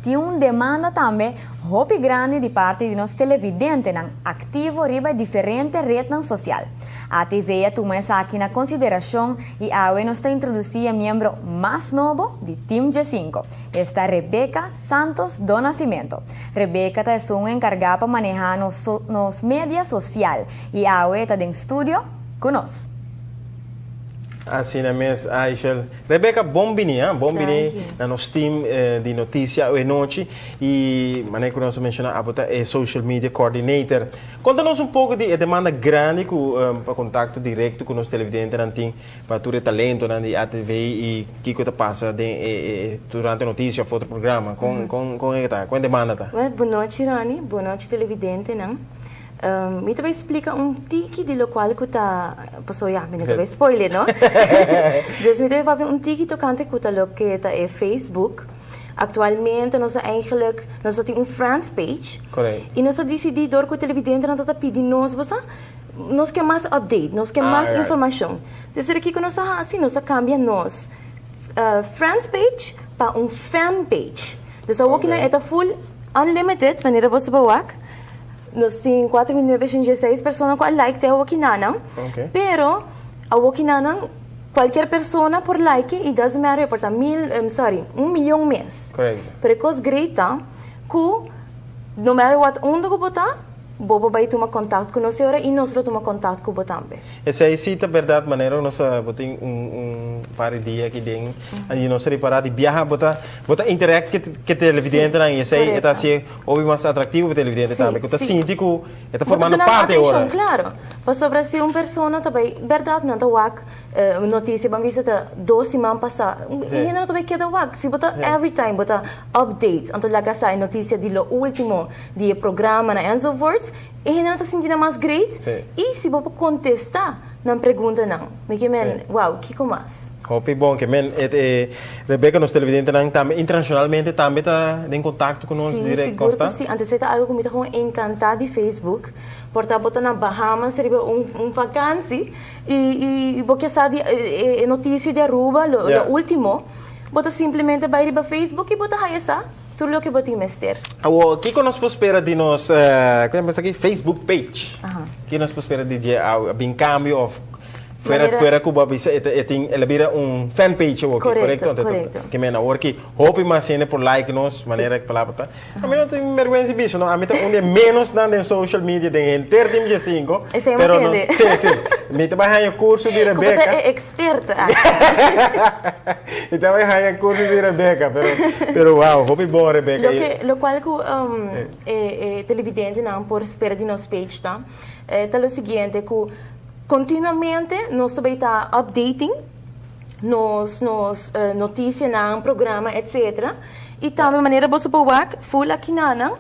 Tin un demanda tambe hopi grandi di parti di nos televidentenan activo riba diferente rednan social. ATV a tuma esaki na consideracion y awe nos ta introduci e miembro mas nobo di Team G5, esta Rebecca Santos do Nascimento. Rebecca ta esun encarga pa maneha nos nos media social y awe ta den studio cu nos. Asina mes, Aishel. Rebecca, bon bini, ha? Bon bini na nos team di noticia awe nochi. Y manera cu nos a menciona, abo ta e social media coordinator. Conta nos un poco di e demanda grandi cu pa contacto directo cu nos televidentenan tin pa tur e talentonan di ATV y kico ta pasa den e durante noticia of otro programa. Con con con e ta? Con e demanda ta? Well, bon nochi Ronnie, bon nochi televidentenan. Mi ta bay splica un tiki di locual cu ta, paso ya, mi no ta bay spoiler, no? Dus mi ta bay papia un tiki tocante cu ta loke ta e Facebook. Actualmente nos a eigenlijk, nos a tin un friends page. Y nos a dicidi door cu televidentenan ta ta pidi nos, bo sa, nos ke mas update, nos ke mas informacion. Dus esaki kico nos a haci, nos a cambia nos friends page pa un fan page. Dus awokinan e ta full unlimited, manera boso por wak. Nos tin 4916 persona cu a like te awokinanan. Pero awokinanan cualkier persona por like y doesn't matter por ta mil, sorry, un miyon mes. Pero e cos great ta cu no matter what unda cu bo ta, bo por bay tuma contact cu nos e ora y nos lo tuma contact cu bo tambe. Esey si ta berdad manera nos a bo tin un par di dia aki den y nos a ripara di biaha bo ta bo ta interact cu e televidentenan y esey e ta hacié hopi mas atractivo pa e televidente tambe cu ta sinti cu e ta formando parte ora. Claro, pasobra si un persona ta bay berdad nan ta wak noticia ban bisa ta dos siman pasa hende no ta bay keda wak si bo ta every time bo ta update anto laga sa e noticia di lo ultimo di e programanan enzovoorts. E hendenan ta sinti nan mas great y si bo por contesta nan preguntanan, mi ke men, wow, kico mas? Hopi bon, ke men e Rebecca, nos televidentenan tambe internacionalmente tambe ta den contacto cu nos direct, Sí, sigur cu sí. Antes e ta algo cu mi ta gewoon encanta di Facebook. Por ta bo ta na Bahamas riba un vakantie y bo ke sa di e noticia di Aruba, lo ultimo, bo ta simplemente bay riba Facebook y bo ta haya sa. Tur loke bo tin mester. Awor, kiko nos por spera di nos, ku yama esaki, Facebook page? Kiko nos por spera di dje a bin kambio òf fuera fuera ku bo a bisa e ta e tin el a bira un fan page awor ki, korekto? Korekto. Ke men awor ki hopi mas hende por like nos manera ku palabra ta. Ami no tin bergwensa di bisa no, ami ta un di e menosnan den social media den henter Team Djesinko. Esei mi tende. Si, si. Mi ta bai haña kurso di Rebecca. Ku bo ta e eksperto aki. Mi ta bai haña kurso di Rebecca, pero, pero wow, hopi bon Rebecca. Loke, lokual ku e e televidentenan por spera di nos page ta, ta lo siguiente, ku kontinuamente nos ta bai ta updating nos nos notisianan, programa, etcetera. I tambe manera boso por wak full akinanan,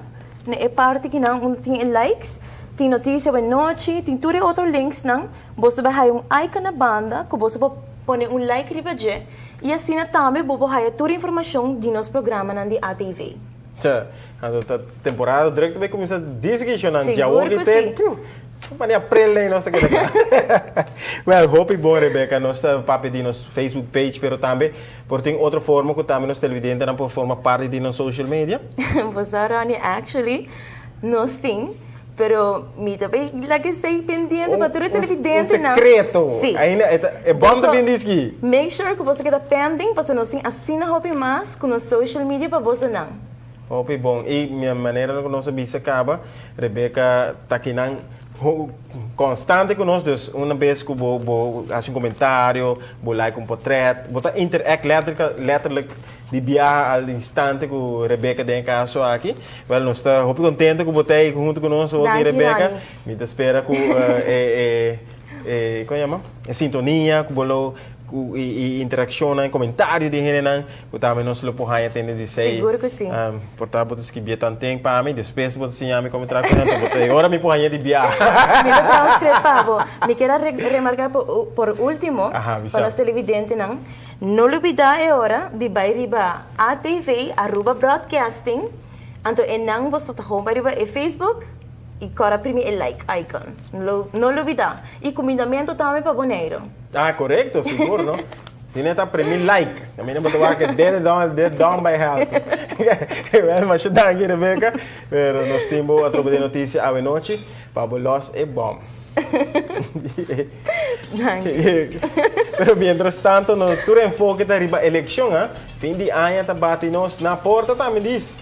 na e parti kinan unda tin e likes, tin notisia buenochi, tin tur e otro linksnan. Boso bai haya un icon na banda ku boso por pone un like riba dje i asina tambe bo por haya tur informashon di nos programanan di ATV. Tja, anto ta temporada druk ta bai kuminsá diskushonan djawo Sigur ki ku te si. Mane aprel ei nos ta keda kla. Wèl, hopi bon Rebecca, nos ta papia di nos Facebook page pero tambe por tin otro forma ku tambe nos televidentenan por forma parti di nos social media? Bo sa Ronnie, actually nos tin. Pero mi ta bay laga esey pendiente pa tur e televidentenan. Un secreto. Sí. Ainda e ta e bom ta bin diski. Make sure cu boso keda pending pasobra nos tin asina hopi mas cu nos social media pa bosonan. Hopi bon. Y mi manera cu nos a bisa caba, Rebecca ta kinan constante cu nos, dus una bes cu bo bo haci un comentario, bo like un potret, bo ta interact letterlijk di biaha al instante cu Rebecca den e caso aki. Wel, nos ta hopi contento cu bo ta ei hunto cu nos hopi, Danki, Rebecca. Ronnie. Mi ta spera cu e, e, e, con yama? E sintonia cu bo lo, cu i, i interaccionnan, comentario di hendenan, cu tambe nos lo por haña tende di esei. Sigur cu si. Por ta bo ta scribie tanten pa mi, despues bo ta siña mi como traha cu nan, bo ta e ora mi por haña di biaha. Mi lo transcribe pa bo. Mi kier a remarca por ultimo, Aha, bisa. pa nos televidentenan, No lubida e ora di bai riba ATV, Aruba Broadcasting, anto enan boso ta gewoon bai riba e Facebook y cora primi e like icon. No lubida. Y cumindamento tambe pa Boneiro. Ah, corecto, sigur, no? Si no ta primi like. Ami no bo ta dead down, dead down by hell. Well, masha danki, Rebecca. Pero nos tin bo atrobe den noticia awe nochi pa bo los e bom. Danki. Pero mientras tanto, no tur enfoke ta riba eleccion, ah? Fin di aña ta bati nos na porta tambe dis.